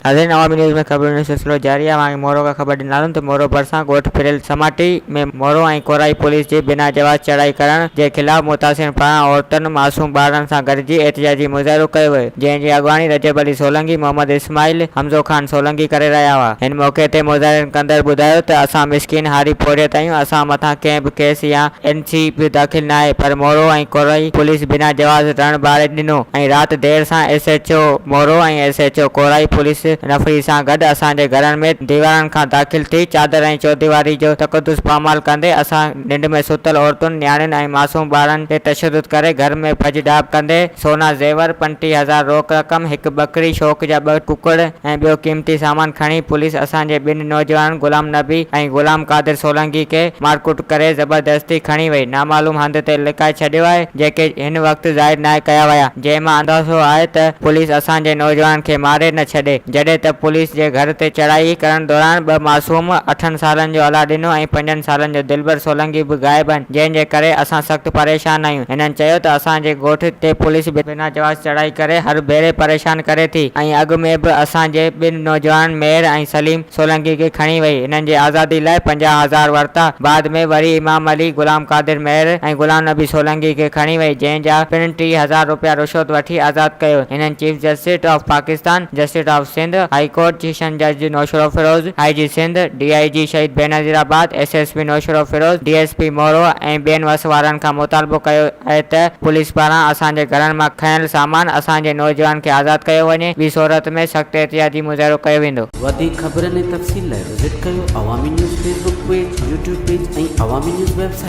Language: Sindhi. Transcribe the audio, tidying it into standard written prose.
ناظرين عوامي نيوز ۾ خبرن جو سلسلو جاري آهي اوهان کي مورو کان خبر ڏينداسون ته مورو ڀرسان ڳوٺ ڦريل سماٽي ۾ مورو ۽ ڪورائي پوليس جي بنا جواز چڙهائي ڪرڻ جي خلاف متاثرين پاران عورتن معصوم ٻارڙن سان گڏجي احتجاجي مظاهرو ڪيو ويو جنهن جي اڳواڻي رجب علي سولنگي محمد اسماعيل حمزو خان سولنگي ڪري رهيا هئا هن موقعي تي مظاهرين ڪندڙ ٻڌايو ته اسان مسڪين هاري پورهيت آهيون اسان مٿان ڪنهن به ڪيس يا اين سي به داخل ناهي پر مورو ۽ ڪورائي پوليس بنا جواز رڻ ٻاري ڏنو ۽ رات دير سان S H O Moro ۽ S H O Korai police نفري سان گڏ اسان جي گهرن ۾ ديوارن کان داخل ٿي چادر ۽ چوديواري جو تقدس پامال ڪندي اسان ننڊ ۾ ستل عورتن، نياڻين ۽ معصوم ٻارن تي تشدد ڪري گهر ۾ ڀڄ ڊاهه ڪندي سونا زيور، 35 هزار روڪ رقم، هڪ ٻڪري، شوق جا ٻه ڪڪڙ ۽ ٻيو قيمتي سامان کڻي پوليس اسان جي ٻن نوجوانن غلام نبي ۽ غلام قادر سولنگي کي مارڪٽ ڪري زبردستي کڻي وئي نامعلوم هنڌ تي لڪائي ڇڏيو آهي جيڪي هن وقت ظاهر ناهي ڪيا ويا جنهن مان اندازو آهي ته پوليس اسان جي نوجوانن کي ماري نه ڇڏي جڏهن ته پوليس جي گهر تي چڙهائي ڪرڻ دوران ٻه معصوم اٺن سالن جو الله ڏنو ۽ پنجن سالن جو دلبر سولنگي به غائب آهن جنهن جي ڪري اسان سخت پريشان آهيون هنن چيو ته اسان جي ڳوٺ تي پوليس بنا جواز چڙهائي ڪري هر ڀيري پريشان ڪري ٿي ۽ اڳ ۾ به اسان جي ٻن نوجوانن ميهر ۽ سليم سولنگي کي کڻي وئي، هنن جي آزادي لاء 50 هزار ورتا، بعد ۾ وري امام علي، غلام قادر مهر ۽ غلام نبي سولنگي کي کڻي وئي، جنهن جا پڻ 3000 روپيا رشوت وٺي آزاد ڪيو، هنن chief justice of Pakistan, justice of Sindh high court, session جج Naushahro Feroze, I G Sindh, D I G Shaheed Benazirabad, S S P Naushahro Feroze, D S P Moro ۽ ٻين وس وارن کان مطالبو ڪيو آهي ته پوليس پاران اسان جي گهرن مان کنيل سامان اسان جي نوجوانن کي آزاد ڪيو وڃي، ٻي صورت ۾ سخت احتجاجي مظاهرو ڪيو ويندو. وڌيڪ خبرن ۽ تفصيل لاء وزٽ ڪيو Awami news Facebook page, YouTube page ۽ Awami news website.